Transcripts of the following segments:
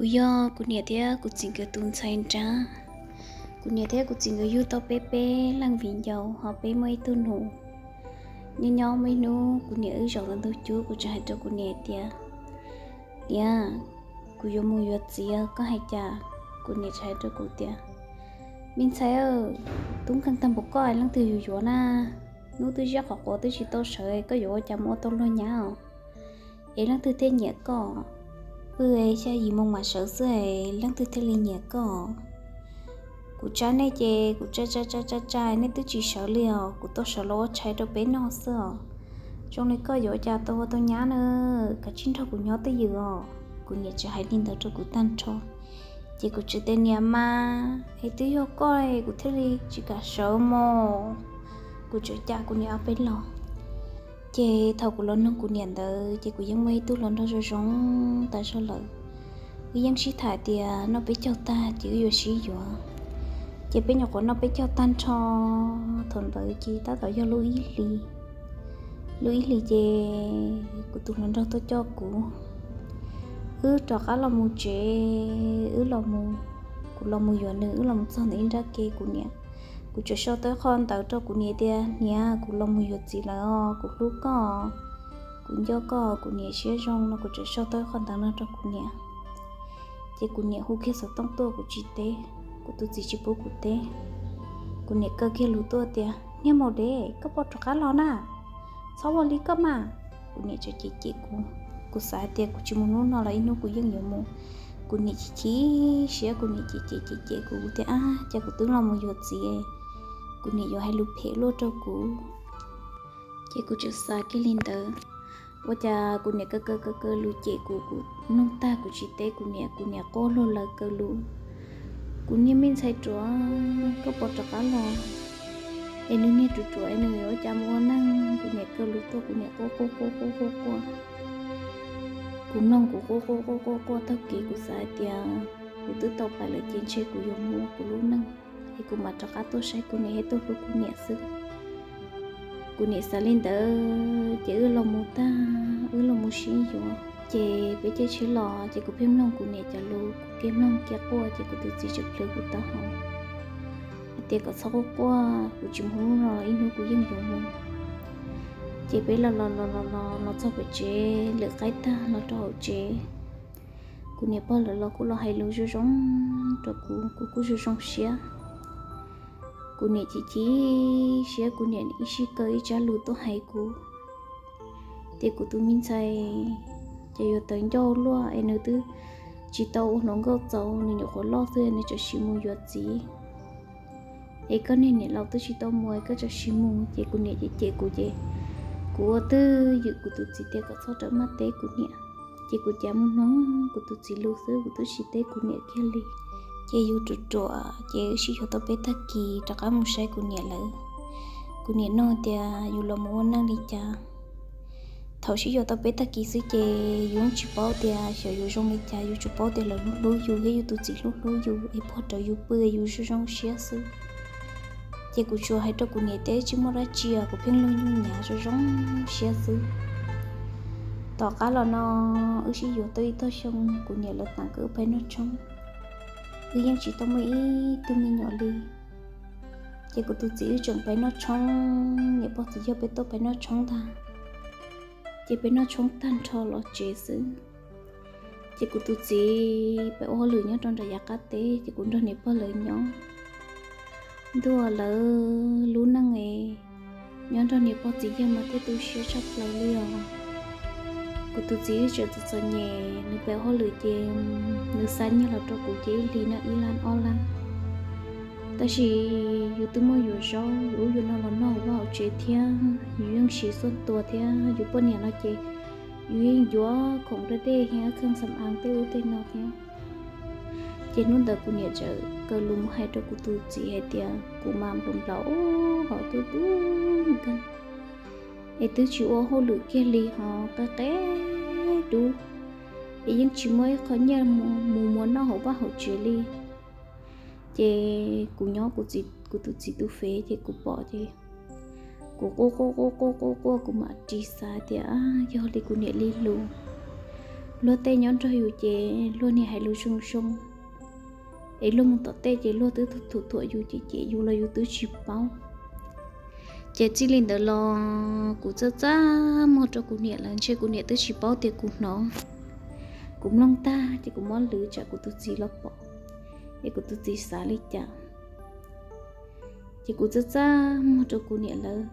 Kuv yog kuv niam thiab kuv txiv nkawd tus ntxhais nrab. Kuv niam thiab kuv txiv nkawd yug tau peb peb leej viv ncaus, ho peb muaj ib tug nus. Nyob nyob muaj ib hnub kuv niam wb zaum ntawm ntug cub, kuv txawm hais rau kuv niam tias, Niam, kuv yuav mus yuav txiv, koj hais cas? Kuv niam txawm hais rau kuv tias, Me ntxhais, tub nkeeg tag npaum koj leej twg yuav yuav na? Hnub twb ziab qhov quav twb tsis tau sawv, koj yuav ua cas mus ua tau luag nyab os? Es leej twg thiaj nyiam koj? Pw xya yim moos mam sawv xwb, leej twg thiaj li nyiam koj? Kuv tsa nej ces kuv tsa tsa tsa tsa tsa nej twb tsis sawv li os, kuv tau sawv los ua tshais rau peb noj xwb os. Zoo li koj yuav ua cas tau ua tau nyab na? Kav tsij nrog kuv nyob twj ywm os. Kuv niam txawm hais li ntawd rau kuv tag nrho. Ces kuv txawm tias, Niam mas, es twb yog koj kuv thiaj li tsis kam sawv mos. Kuv txawm cam kuv niam ob peb los. Ces thaum kuv los noog kuv niam ntawd ces kuv yeej muaj ib tug hluas nraug zoo zoo tas zog lawm. Wb yeej sib tham tias noj peb caug tag ces wb yuav sib yuav. Ces peb nyuam qhuav noj peb caug tag nrho, thaum ntawd ces tab tom yog lub ib hlis. Lub ib hlis ces kuv tus hluas nraug tuaj coj kuv, wb rov qab los mus tsev, wb los mus, kuv los mus yuav nws, wb los mus txog ntawm ib nrab ke kuv niam, kuv txawm sau tau ib qho ntawv rau kuv niam tias, Niam, kuv los mus yuav txiv lawm os, kuv hlub koj, kuv nco koj, kuv niam siab zoo no, kuv txawm sau tau ib qho ntawv no rau kuv niam. Ces kuv niam hu kiag xov tooj tuaj kuv tsis teb, kuv tus txiv tsis pub kuv teb. Kuv niam kaw kiag lus tuaj tias, Niag maum dev, koj puas rov qab los na? Txhob ua li koj mas. Kuv niam txawm cem cem kuv, kuv xav hais tias kuv tsis mus hnub no los ib hnub kuv yeej yuav mus. Kuv niam chim chim siab, kuv niam cem cem cem cem kuv tias, Ab, cas kuv twb los mus yuav txiv, kuv niam yuav hais lus phem luaj rau kuv. Ces kuv txawm xav kiag li ntawd, ua cas kuv niam kaw kaw kaw kaw lus cem kuv, kuv mloog tag kuv tsis teb kuv niam, kuv niam quaj luag lawv kaw lus, Kuv niag me ntxhais ruam, koj puas rov qab los? Es nws niag ruam ruam es nws yuav ua cas mus ua neej? Kuv niam kaw lus tuaj kuv niam quaj quaj quaj quaj quaj quaj. Kuv mloog kuv quaj quaj quaj quaj quaj taug kev kuv xav hais tias kuv twb tau pais lawm ces ntshe kuv yuav mus ua kuv lub neej, es kuv mam rov qab tuaj saib kuv niam thiab tuaj hlub kuv niam xwb. Kuv niam xav li ntawd ces wb los mus tag, wb los mus sib yuav ces peb caij tsheb los ces kuv pheej mloog kuv niam cov lus, kuv kiag mloog kiag quaj ces kuv tus txiv txawm plhws kuv taub hau hais tias kom txhob quaj quaj, kuv tsis mus hnub no los ib hnub kuv yeej yuav mus. Ces peb los los los los los los txog pem tsev, lwm qaib tag los rau hauv tsev. Kuv niam pog lawv los kuj los hais lus zoo zoo rau kuv, kuv kuj zoo zoo siab. Kuv niam chim chim siab, kuv niam ib sij kaw ib tsab lus tuaj hais kuv tias kuv tus me ntxhais ces yuav tawv ncauj luaj es nws twb tsis tau ua hluas nkauj txaus, nws nyuam qhuav loj xwb nws txawm sis mus yuav txiv. Es koj niag niam laus twb tsis tau mus koj txawm sis mus, ces kuv niam cem cem kuv ces kuv ua twj ywm kuv tus txiv tias kom txhob rawm maj teb kuv niam. Ces kuv cav mus mloog kuv tus txiv lus xwb, kuv twb tsis teb kuv niam kiag li. Ces yus ruam ruam ces wb sib yuav tau peb tag kis rov qab mus saib kuv niam lawv. Kuv niam nug tias yus los mus ua neej li cas. Thaum sib yuav tau peb tag kis xwb ces yus yeej tsis paub tias xyov yus zoo li cas, yus tsuas paub tias lawv hlub hlub yus thiab yus tus txiv hlub hlub yus es pog rawv yus pw yus zoo zoo siab xwb. Ces kuv tsuas hais rau kuv niam tias tsis muaj dab tsi os, kuv pheej luag nyuj nyav zoo zoo siab xwb. Tom qab los no wb sib yuav tau ib tog xyoo, kuv niam lawv teem kom wb pais noj tshoob. Wb yeej tsis tau muaj ib tug me nyuam li. Ces kuv tus txiv wb tseem pais noj tshoob, niam pog txiv yog peb tuaj pais noj tshoob ntag. Ces peb noj tshoob tag nrho los tsev xwb. Ces kuv tus txiv pais ua hauj lwm nyob rau nram yav qab teb, ces kuv nrog niam pog lawv nyob. Ntuj, lawv lub neej es nyob nrog niam pog txiv yawg mas thiaj tu siab tshaj plaws li os. Kuv tus txiv wb tseem txom txom nyem, nws pais ua hauj lwm ces nws xa nyiaj los rau kuv ces ib hlis noj ib lab ob lab. Tab sis yus twb muaj yus zaub, yus ub yus no los noj hauv vaj hauv tsev thiab, yus yeej siv xuaj tua thiab, yus poj niam no ces yus yeej yuav khoom dej dej thiab kheej xam aav tej ub tej no thiab. Ces hnub ntawd kuv niam txawm kaw lus mus hais rau kuv tus txiv hais tias kuv mas nplaum nplaum hos tub tub nkeeg, es twb tsis ua hauj lwm kiag li hos qe qe dub, es yeej tsis muaj ib qho nyiaj mus muas noj hauv vaj hauv tsev li. Ces kuv nyob kuv tus txiv tus fev ces kuv pom ces kuv quaj quaj quaj quaj quaj quaj, kuv mam ris xav tias yog li kuv niam li lus, luag tej nyob nrog yus ces luag niaj hais lus zoo zoo, es luag mus tom tej ces luag twb thuam thuam yus ces ces yus los yus twb tsis paub. Ces txij li ntawd los kuv txaj txaj muag rau kuv niam lawm, ntshe kuv niam twb tsis paub tias kuv hnov. Kuv mloog tag ces kuv muab lwv tsam kuv tus txiv los pom, es kuv tus txiv xav li cas. Ces kuv txaj txaj muag rau kuv niam lawm,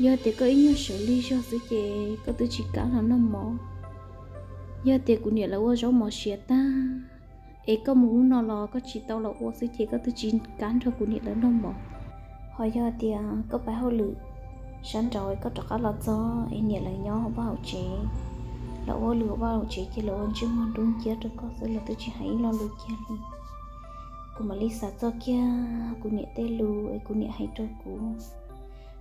yog tias koj ib nyuag sawv lig zog xwb ces koj twb tsis kam los noj mov. Yog tias kuv niam lawv ua zaub mov siav tag, es koj mus ub no los koj tsis tau los ua xwb ces koj twb tsis kam nrog kuv niam lawv noj mov. Ho yog tias koj pab hauj lwm sab nraud es koj rov qab los txog es niam lawv nyob hauv vaj hauv tsev, lawv ua lwm hauv vaj hauv tsev ces lawv ua ntsej muag dub nciab rau koj xwb, lawv twb tsis hais ib lo lus kiag li. Kuv mam li xav txog kiag kuv niam tej lus es kuv niam hais rau kuv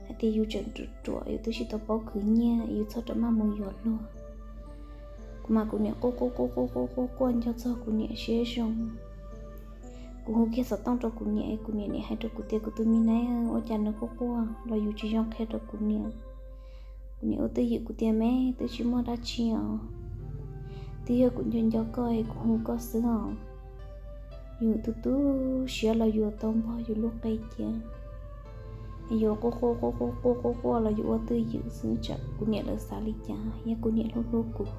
hais tias yus tseem ruam ruam, yus twb tsis tau paub khwv nyiaj, yus txhob rov maj mus yuav luag. Kuv mas kuv niam quaj quaj quaj quaj quaj quaj quaj nco txog kuv niam siab zoo. Kuv hu kiag xov tooj rau kuv niam, kuv niam niam hais rau kuv tias kuv tus me nab, ua cas nws quaj quaj los yus tsis zoo qhia rau kuv niam. Kuv niam ua twj ywm kuv tias me, twb tsis muaj dab tsi os, twb yog kuv nco nco koj es kuv hu koj xwb os. Yus tu tu siab los yuav tau npog yus lub qe cia, yuav quaj quaj quaj quaj quaj quaj quaj los yuav ua twj ywm xwb, tsam kuv niam lawv xav li cas, yog kuv niam hlub hlub kuv.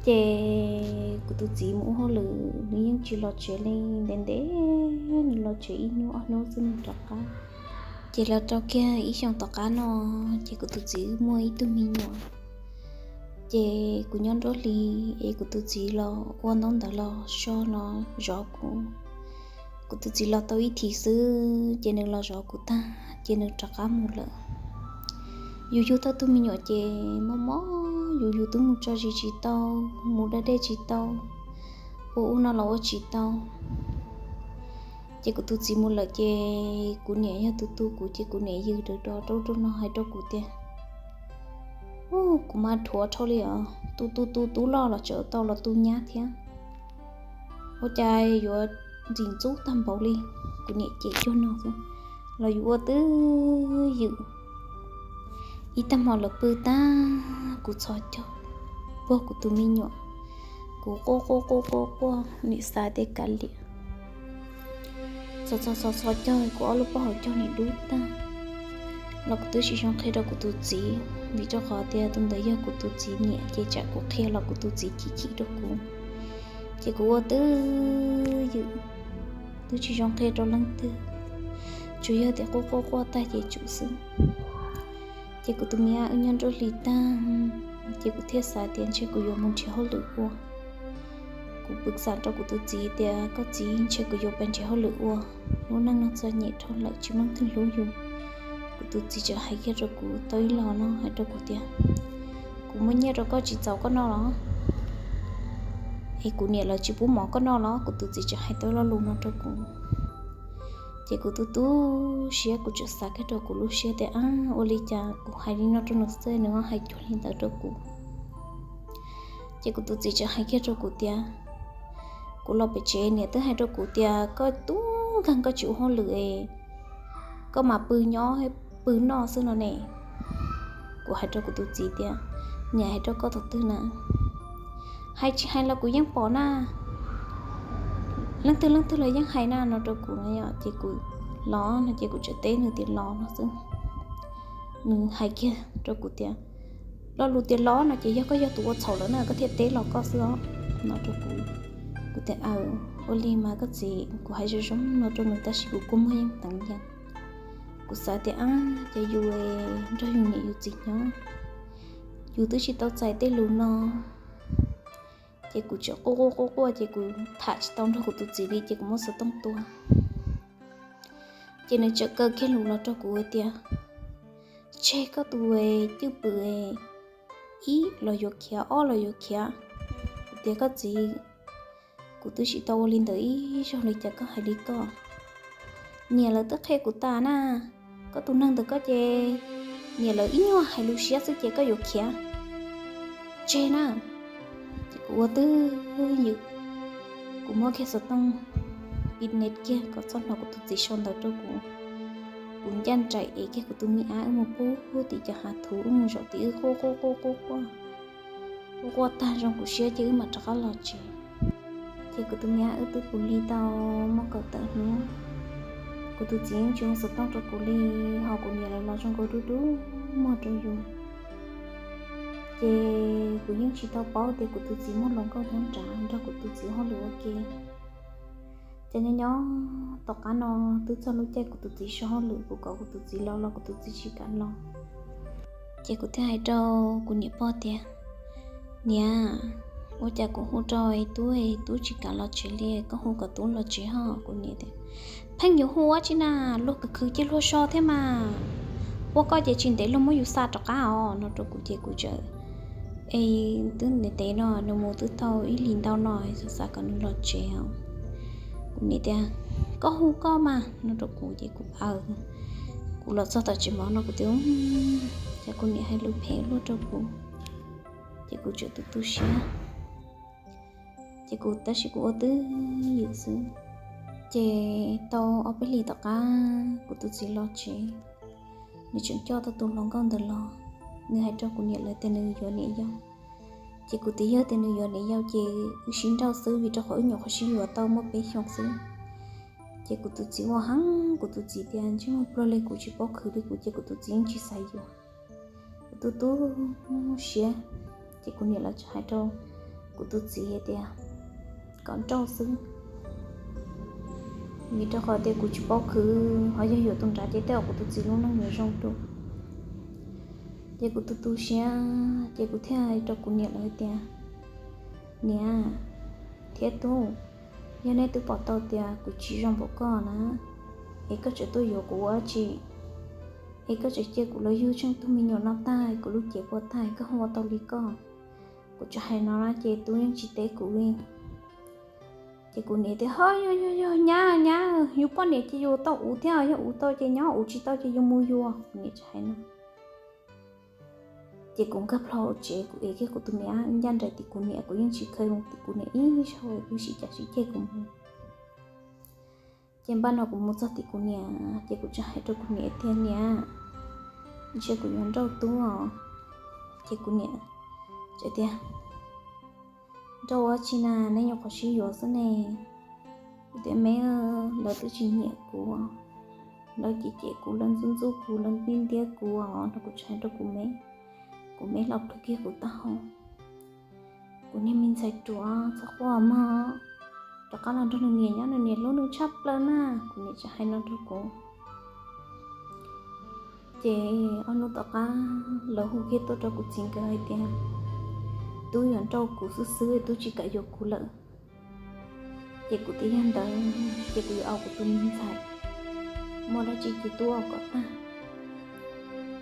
Ces kuv tus txiv mus ua hauj lwm, nws yeej tsis los tsev li, ntev ntev nws los tsev ib hnub ob hnub xwb nws rov qab. Ces los rau kiag ib xyoos tom qab no, ces kuv tus txiv muaj ib tug me nyuam. Ces kuv nyob nruab hlis es kuv tus txiv los ua ntaub ntawv los so los zov kuv. Kuv tus txiv los tau ib thim xwb ces nws los zov kuv tag ces nws rov qab mus lawm. Yus yug tau tug me nyuam ces mob mob, yus yus twb mus tso zis tsis tau, mus da dej tsis tau, ua ub no los ua tsis tau. Ces kuv tus txiv mus lawm ces kuv niam yog tus tu kuv ces kuv niam yws dawm do rau rau no hais rau kuv tias, u, kuv mas dhuav dhau li os, tu tu tu tub loj los tseem tau los tu nyab thiab. Ua cas yuav ntxim ntxub tag npaum li. Kuv niam cem cuag no xwb los yus ua twj ywm. Ib tag hmo lawv pw tag kuv txhos caug puag kuv tus me nyuam, kuv quaj quaj quaj quaj quaj nim xav tias kav liam. Txhos txhos txhos txhos caug kuv ob lub pob hauv caug nim dub tag los kuv twb tsis zoo qhia rau kuv tus txiv, vim rau qhov tias tus ntawd yog kuv tus txiv niam ces tsam kuv qhia los kuv tus txiv chim chim rau kuv. Ces kuv ua twj ywm, twb tsis zoo qhia rau leej twg, tsuas yog tias quaj quaj quaj tag ces tsum xwb. Ces kuv tus me ab wb nyob nruab hlis tag, ces kuv thiaj xav tias ntshe kuv yuav mus nrhiav hauj lwm ua. Kuv pw xam rau kuv tus txiv tias koj txiv, ntshe kuv yuav pais nrhiav hauj lwm ua, lub neej no txom nyem dhau lawm tsis muaj leej twg hlub yus. Kuv tus txiv tseem hais kiag rau kuv tau ib lo no hais rau kuv tias, kuv muab nyiaj rau koj tsis txaus koj noj los? Es kuv niam lawv tsis pub mov koj noj los? Kuv tus txiv tseem hais tau ib lo lus no rau kuv. Ces kuv tu tu siab, kuv tseem xav kiag rau kuv lub siab tias, ab, ua li cas kuv hais li no rau nws xwb nws ho hais cuag li ntawd rau kuv. Ces kuv tus txiv tseem hais kiag rau kuv tias, kuv los pem tsev niam twb hais rau kuv tias koj tub nkeeg koj tsis ua hauj lwm es koj mas pw nyob pw noj xwb no ne. Kuv hais rau kuv tus txiv tias, niam hais rau koj thaum twg na? Hais tsis hais los kuv yeej pom na, leej twg leej twg los yeej hais na no rau kuv no. Ces kuv, los no ces kuv tseem teb nws tias los no xwb. Nws hais kiag rau kuv tias, lo lus tias los no ces yog koj yog tus ua txhaum lawm na koj thiaj teb los koj xwb os, no rau kuv. Kuv tias, aw, ua li mas koj txiv, kuv hais zoo zoo no rau nws tab sis kuv kua muag yeej teev ncees. Kuv xav tias, ab, ces yus nrog yus niam yus txiv nyob, yus twb tsis tau txais tej lus no. Ces kuv tseem quaj quaj quaj quaj ces kuv tham tsis tau nrog kuv tus txiv li ces kuv muab xov tooj tua. Ces nws tseem kaw kiag lus los rau kuv tias, tseg koj tus cwj pwm, ib los yuav khiav, ob los yuav khiav. Kuv tias, koj txiv, kuv twb tsis tau ua li ntawd ib zaug li cas koj hais li koj. Niam lawv twb qhia kuv tas na, koj tus neeg ntawm koj ces niam lawv ib nyuag hais lus siab xwb ces koj yuav khiav, tseg na. Ces kuv ua twj ywm, kuv muab kiag xov tooj pib net kiag kom txhob hnov kuv tus txiv sau ntawv rau kuv. Kuv ncaj nraim ev kiag kuv tus me ab wb mus pub tim cov hav thuv, wb mus zaum tim wb quaj quaj quaj quaj quaj. quaj tag zoo kuv siab ces wb mam rov qab los tsev. Ces kuv tus me ab wb twb pw li tau muaj kaum tawm hnub, kuv tus txiv yeej tsis ua xov tooj rau kuv li, ho kuv niam lawv los zoo nkaus dub dub muag rau yus. Ces kuv yeej tsis tau paub tias kuv tus txiv muaj hluas nkauj nyob nrad nrog kuv tus txiv hauj lwm ua ke. Ces nyob nyob tom qab no twb txog lub caij kuv tus txiv so hauj lwm, kuv kom kuv tus txiv los los kuv tus txiv tsis kam los. Ces kuv thiaj hais rau kuv niam pog tias, Niam, ua cas kuv hu rau tub, tub tsis kam los tsev li, koj hu kom tub los tsev ho. Kuv niam tias, Pheej yuav hu ua tsi na, luag khwv khwv ces luag so thiab mas, ua koj ces tsis ntev luag muab yus xa rov qab os, no rau kuv ces kuv txawm, E, twb ntev ntev no, nws mus twb tau ib hlis ntau no, xav xav kom nws los tsev os. Kuv niam tias, Koj hu koj mas, no rau kuv ces kuv aw. Kuv los txog tom tsev mov no kuv tias, Cas kuv niam hais lus phem luaj rau kuv. Ces kuv txawm tu tu siab, ces kuv tab sis kuv ua twj ywm xwb. Ces tau ob peb hlis tom qab kuv tus txiv los tsev, nws tseem coj tau tus hluas nkauj ntawd los, nws hais rau kuv niam lawv tias nws yuav niam yau. Ces kuv tias yog tias nws yuav niam yau ces wb sib nrauj xwb, vim rau qhov wb nyuam qhuav sib yuav tau muaj peb xyoos xwb. Ces kuv tus txiv ua heev, kuv tus txiv tias ntsej muag pluag li kuv tsis paub khwv li kuv, ces kuv tus txiv yeej tsis xav yuav. Kuv tu tu siab, ces kuv niam lawv txawm hais rau kuv tus txiv hais tias kom nrauj xwb, vim rau qhov tias kuv tsis paub khwv, ho yog yuav tus nrad ces tej zaum kuv tus txiv lub neej yuav zoo dua. Ces kuv tu tu siab, ces kuv thiaj hais rau kuv niam lawv tias, Niam thiab tub, yog nej twb pom tau tias kuv tsis zoo npaum koj na, es koj tseem tuaj yuav kuv ua dab tsi? Es koj tseem cia kuv los yug tsheej tug me nyuam no tag, kuv lub cev puas tag, koj ho ua tau li koj? Kuv tseem hais no na ces tub yeej tsis teb kuv li. Ces kuv niam tias, Ho yog yog yog, nyab nyab, yus poj niam ces yus tau uv thiab, yog uv tau ces nyob, uv tsis tau ces yus mus yuav. Kuv niam tseem hais no. Ces kuv nkag plho hauv tsev, kuv ev kiag kuv tus me ab ncaj nraim tim kuv niam, kuv yeej tsis khaws mus tim kuv niam ib zaug, kuv sib cav sib ceg kuv mus. Ces npaj no kuv mus txog tim kuv niam, ces kuv tseem hais rau kuv niam tias, Niam, ntshe kuv yuav nrauj tub os. Ces kuv niam tseem tias, Nrauj ua dab tsi na, nej nyuam qhuav sib yuav xwb ne. Kuv tias, Me, lawv twb tsis nyiam kuv, lawv cem cem kuv, lawv ntxub ntxub kuv, lawv ntiab ntiab kuv os, no kuv tseem hais rau kuv me. Kuv me los plhws kiag kuv taub hau. Kuv niag me ntxhais ruam, txhob quaj mog, rov qab los nrog nws niam nyob, nws niam hlub nws tshaj plaws na, kuv niam tseem hais no rau kuv. Ces ob hnub tom qab lawv hu kiag tuaj rau kuv txiv nkawd hais tias, Tub yuav nrauj kuv xwb xwb, tub tsis kam yuav kuv lawm. Ces kuv tias, Yog ntawd ces kuv yuav ua kuv tus me ntxhais, muaj dab tsi ces tub ua kom tag.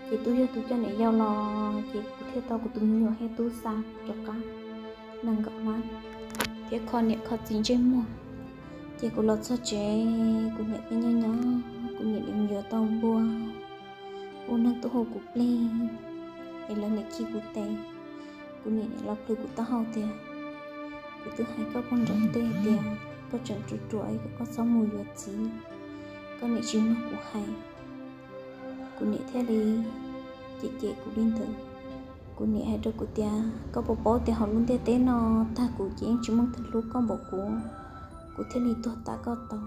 Ces tub yog tus coj niam yau los ces kuv thiaj tau kuv tus me nyuam thiab tub xa rov qab nees nkaum hnab thiab kho niam kho txiv ntsej muag. Ces kuv los txog tsev, kuv niam peb nyob nyob, kuv niam nim yuav tau npua, ua neeg tuaj hu kuv plig, es lawv nim khi kuv tes. Kuv niam nim los plhws kuv taub hau tias, Kuv twb hais koj puag nram ntej tias koj tseem ruam ruam es kom koj txhob mus yuav txiv, koj nim tsis mloog kuv hais. Kuv niam thiaj li cem cem kuv li ntawd. Kuv niam hais rau kuv tias, Koj puas paub tias hauv lub ntiaj teb no tag kuv ces yeej tsis muaj leej twg hlub koj npaum kuv, kuv thiaj li tuag tas koj tau.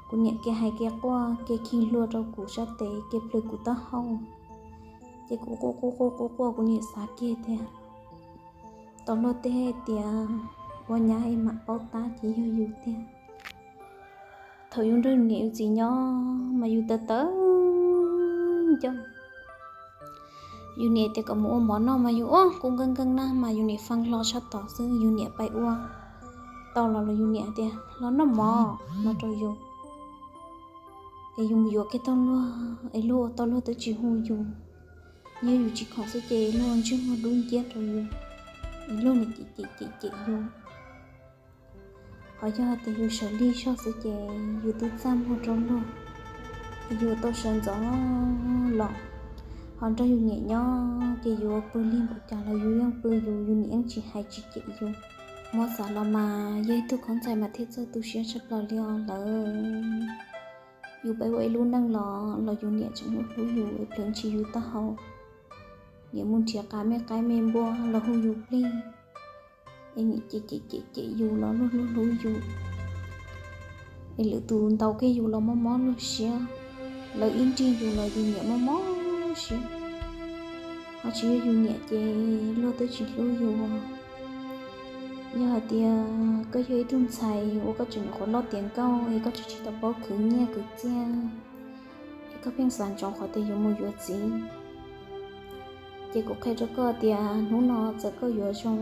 Kuv niam kiag hais kiag quaj kiag khi hlua rau kuv sab tes kiag plhws kuv taub hau. Ces kuv quaj quaj quaj quaj quaj, kuv niam xav kiag tias, tau luag tej hais tias ua nyab es mam paub tab ces yog yus tiag. Thaum yus nrog yus niam yus txiv nyob mas yus tawv tawv ncauj. Yus niam tias kom mus ua mov noj mas yus ua kuv nkees nkees na mas yus niam fee hlo sab tod xwb, yus niam pais ua tau los los yus niam tias, Los noj mov, no rau yus. Es yus mus yuav kiag tau luag es luag ua tau luag twb tsis hu yus. Yog yus tsis khoom xwb ces luag ua ntsej muag dub nciab rau yus, es luag nim cem cem cem cem yus. Ho yog hais tias yus sawv lig zog xwb ces yus twb txaj muag rau luag, es yus tau sawv ntxov los, ho nrog yus niam nyob ces yus ua pw lig npaum cas los yus yeej pw yus, yus niam yeej tsis hais tsis cem yus. Muab xav los mas yog ib tug khaub ntxhais mas thiaj txawj tu siab tshaj plaws li os lawm. Yus pib ua ib lub neej los los yus niam tseem hlub hlub yus es plhws ntshis yus taub hau. Niam mus nrhiav qav me qaib me npua los hu yus plig, es niam cem cem cem cem yus los luag hlub hlub yus, es lwm tus ntaus kiag yus los mob mob luag siab, lawv ib nrig yus los yus niam mob mob siab. Ho tsis yog yus niam ces luag twb tsis hlub yus. Yog hais tias koj yog ib tug ntxhais uas koj tseem nyuam qhuav loj tiav nkauj es koj tseem tsis tau paub khwv nyiaj khwv txiaj, es koj pheej xav ntsoov qhov tias yuav mus yuav txiv, ces kuv qhia rau koj tias hnub no txawm koj yuav zoo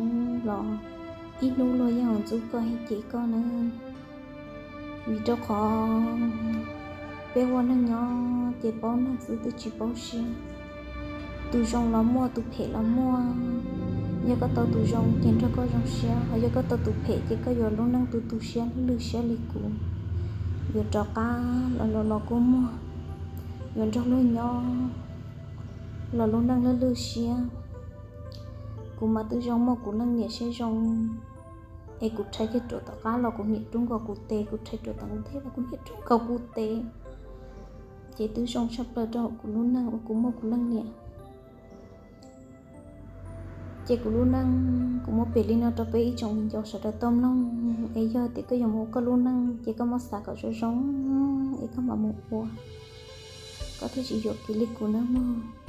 los ib hnub luag yeej yuav ntxub koj thiab cem koj na. Vim rau qhov peb ua neeg nyob ces paub neeg xwb twb tsis paub siab. Tus zoo los muaj, tus phem los muaj. Yog koj tau tus zoo ces nrog koj zoo siab, ho yog koj tau tus phem ces koj yuav lub neej tu tu siab lwj lwj siab li kuv. Yuav rov qab los los los kua muag, yuav nrog luag nyob los lub neej lwj lwj siab. Kuv mas twb zoo muaj kuv leej niam siab zoo, es kuv rhais kiag ruam tom qab los kuv niam rub nkaus kuv tes, kuv rhais ruam tom ntej los kuv niam rub nkaus kuv tes. Ces twb zoo tshaj plaws rau kuv lub neej uas kuv muaj kuv leej niam. Ces kuv lub neej kuv muab piav li no rau peb ib tsoom viv ncaus sawv daws tau mloog, es yog tias koj yuav mus ua koj lub neej ces koj muab xav kom zoo zoo, es koj mam mus ua, koj thiaj tsis yuam kev li kuv nawb mog.